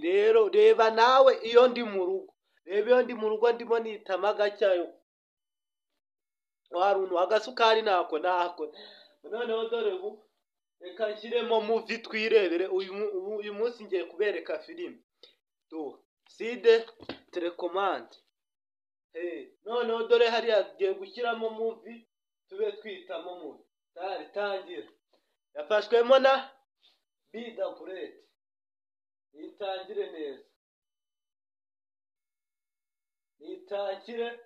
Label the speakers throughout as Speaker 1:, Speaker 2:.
Speaker 1: Rero reba nawe iyo ndi mu rugo, reba iyo ndi mu rugo ndimo nitama agacyayo waruntu agasukari nako nako. Noneho dore ubu reka nshyiremo movie twirebere. Uyu munsi ngiye kubereka filime do side telecommand. Noneho dore hariya tugiye gushyiramo movie tube twitamo movie. Tari tangira yafashwemo na Bida Great, nitangire neza, nitangire.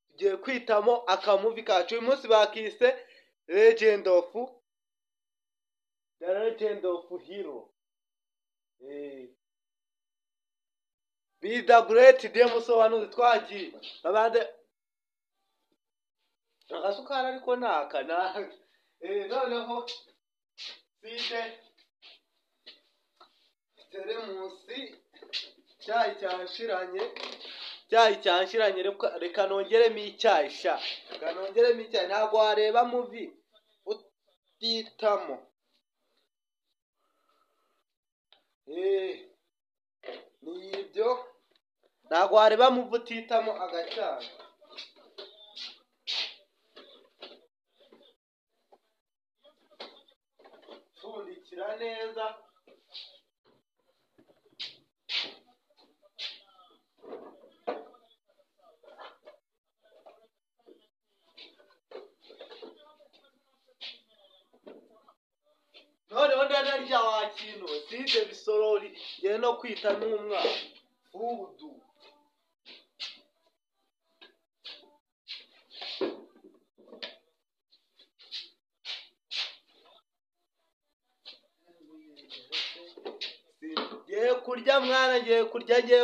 Speaker 1: Tugiye kwitamo akamuvi kacu uyu munsi bakise Legend of The Legend of Hero. Bida Great de musobanuzi twagiye babande agasukari ariko naka naka. Noneho side teremusi cyayi cyanshiranye, cyayi cyanshiranye, reka nongeremo icyayi sha, reka nongeremo icyayi. Ntabwo wareba movie utitamo. Ni ibyo, ntabwo wareba movie utitamo agacyayi. Pfundikira neza. Noneho ndanarya wa kintu side bisorori ngiye no kwita n'umwana fudu. Ngiye kurya mwana, ngiye kurya, ngiye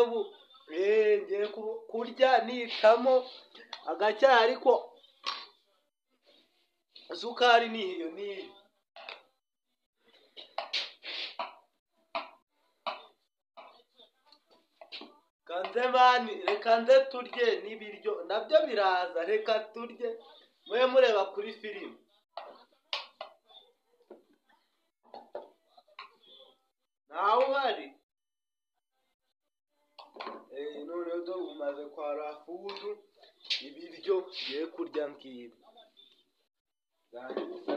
Speaker 1: ngiye kurya nitamo agacyayi ariko isukari ni iyo niyo. Kanze mani, reka nze turye n'ibiryo nabyo biraza, reka turye mwe mureba kuri filime. Ntawe uhari. Noneho dore umaze kwara fudu, ibiryo ngiye kurya ngibi. Rangiza.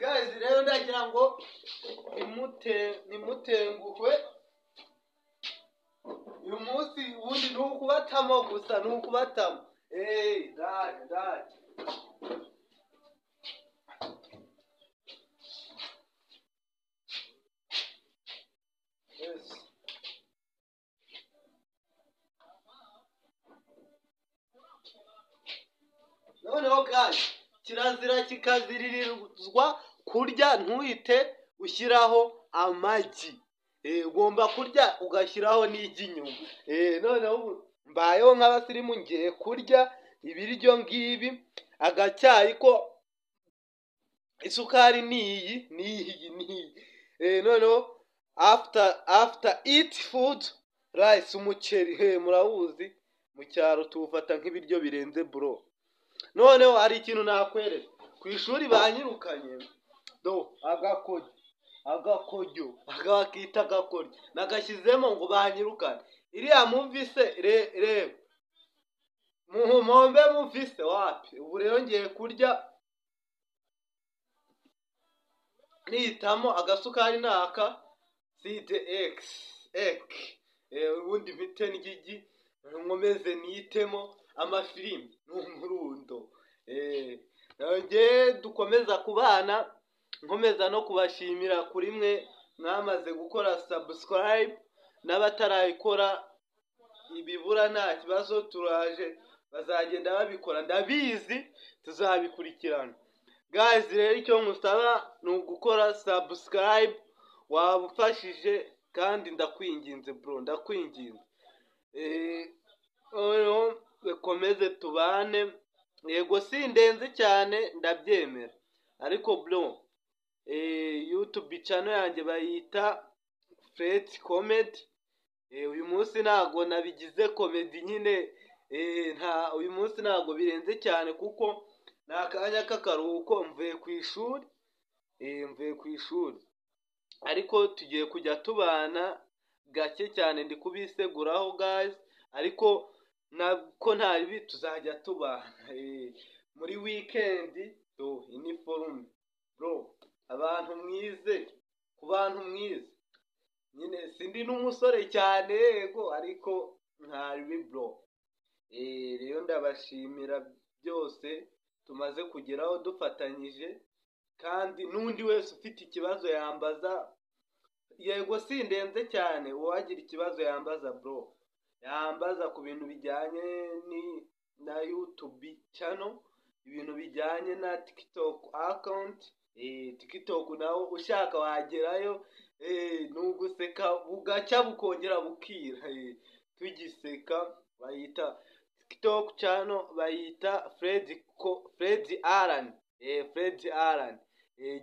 Speaker 1: Guys, rero ndagira ngo nimutenguhwe uyu munsi. Ubundi ni ukubatamo gusa, ni ukubatamo. Ndaje. Yes. Noneho guys, kirazira kikaziririzwa kurya ntuhite ushyiraho amagi. Ugomba kurya ugashyiraho n'igi inyuma. Noneho mbayeho nk'abasirimu ngiye kurya ibiryo ngibi, agacyayi ko isukari niyi niyi niyi. Noneho after eat food rice, umuceri murawuzi mu cyaro tuwufata nk'ibiryo birenze bro. Noneho hari ikintu nakwereka ku ishuri banyirukanye do agakoryo akita agakoryo nagashyizemo ngo banyirukane. Iriya muvise reba muhombe muvise wapi. Ubu rero ngiye kurya nitamo agasukari naka side x ek, ubundi mpite n'igigi nkomeze nitemo amafilimi n'umurundo. Nge dukomeza kubana, nkomeza no kubashimira kuri mwe mwamaze gukora subscribe n'abatarayikora ibibura nta kibazo, turaje bazagenda babikora, ndabizi tuzabikurikirana. Guys, rero icyo nkusaba ni ugukora subscribe, waba ufashije kandi ndakwinginze bro, ndakwinginze. Komeze tubane. Yego sindenze cyane ndabyemera, ariko bro YouTube channel yanjye bayita Fred Comedy. Uyu munsi ntago nabigize comedy nyine, Nta uyu munsi ntabwo birenze cyane kuko ni akanya k'akaruhuko, mvuye ku ishuri, mvuye ku ishuri, ariko tugiye kujya tubana gake cyane. Ndi kubiseguraho guys, ariko nako nta bibi, tuzajya tubana muri weekend. Do iniforume bro, abantu mwize, ku bantu mwize nyine, sindi n'umusore cyane yego, ariko nta bibi bro. Rero ndabashimira byose tumaze kugeraho dufatanyije, kandi n'undi wese ufite ikibazo yambaza. Yego, sindenze cyane, uwagira ikibazo yambaza bro, yambaza ku bintu bijyanye na YouTube channel, ibintu bijyanye na TikTok account. TikTok nawo ushaka wagerayo, ni uguseka bugacya bukongera bukira, tugiseka. Bayita TikTok channel, bayita Fred Fred Alan, Fred Alan.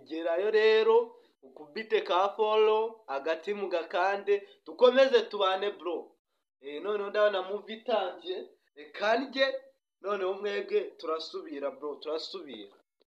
Speaker 1: Gerayo rero ukubite ka follow, agati mu gakande, dukomeze tubane bro. Noneho ndabona movie itangiye, reka ndye, noneho mwebwe turasubira bro, turasubira.